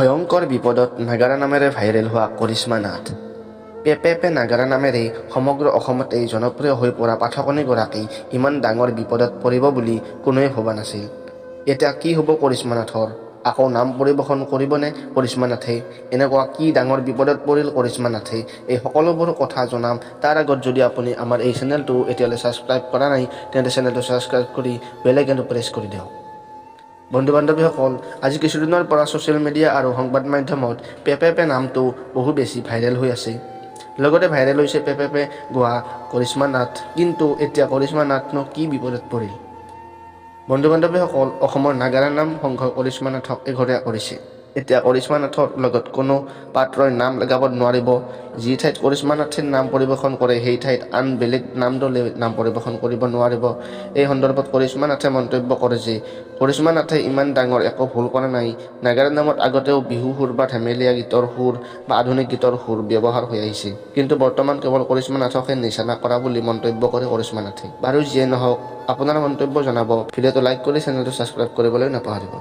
ভয়ংকৰ বিপদত নাগাৰা নামেৰে ভাইৰেল হোৱা কৰিশ্মা নাথ। পেপে পে নাগাৰা নামেৰে সমগ্ৰ অসমতেই জনপ্ৰিয় হৈ পৰা পাঠকনীগৰাকী ইমান ডাঙৰ বিপদত পৰিব বুলি কোনোৱে ভবা নাছিল। এতিয়া কি হ'ব কৰিশ্মা নাথৰ? আকৌ নাম পৰিৱেশন কৰিবনে কৰিশ্মা নাথে? এনেকুৱা কি ডাঙৰ বিপদত পৰিল কৰিশ্মা নাথে? এই সকলোবোৰ কথা জনাম। তাৰ আগত যদি আপুনি আমাৰ এই চেনেলটো এতিয়ালৈ ছাবস্ক্ৰাইব কৰা নাই, তেন্তে চেনেলটো ছাবস্ক্ৰাইব কৰি বেল আইকনটো প্ৰেছ কৰি দিয়ক। বন্ধু বান্ধৱীসকল, আজি কিছুদিনৰ পৰা ছ'চিয়েল মিডিয়া আৰু সংবাদ মাধ্যমত পেপে পে নামটো বহু বেছি ভাইৰেল হৈ আছে। লগতে ভাইৰেল হৈছে পেপে পে গোৱা কৰিশ্মা নাথ। কিন্তু এতিয়া কৰিশ্মা নাথনো কি বিপদত পৰিল? বন্ধু বান্ধৱীসকল, অসমৰ নাগাৰা নাম সংঘই কৰিশ্মা নাথক এঘৰীয়া কৰিছে। এতিয়া কৰিশ্মা নাথৰ লগত কোনো পাত্ৰই নাম লগাব নোৱাৰিব। যি ঠাইত কৰিশ্মা নাথে নাম পৰিৱেশন কৰে, সেই ঠাইত আন বেলেগ নাম দলে নাম পৰিৱেশন কৰিব নোৱাৰিব। এই সন্দৰ্ভত কৰিশ্মা নাথে মন্তব্য কৰে যে কৰিশ্মা নাথে ইমান ডাঙৰ একো ভুল কৰা নাই। নাগাৰা নামত আগতেও বিহু সুৰ বা ধেমেলীয়া গীতৰ সুৰ বা আধুনিক গীতৰ সুৰ ব্যৱহাৰ হৈ আহিছে। কিন্তু বৰ্তমান কেৱল কৰিশ্মা নাথকহে নিচানা কৰা বুলি মন্তব্য কৰে কৰিশ্মা নাথে। বাৰু যিয়ে নহওক, আপোনাৰ মন্তব্য জনাব। ভিডিঅ'টো লাইক কৰি চেনেলটো ছাবস্ক্ৰাইব কৰিবলৈ নাপাহৰিব।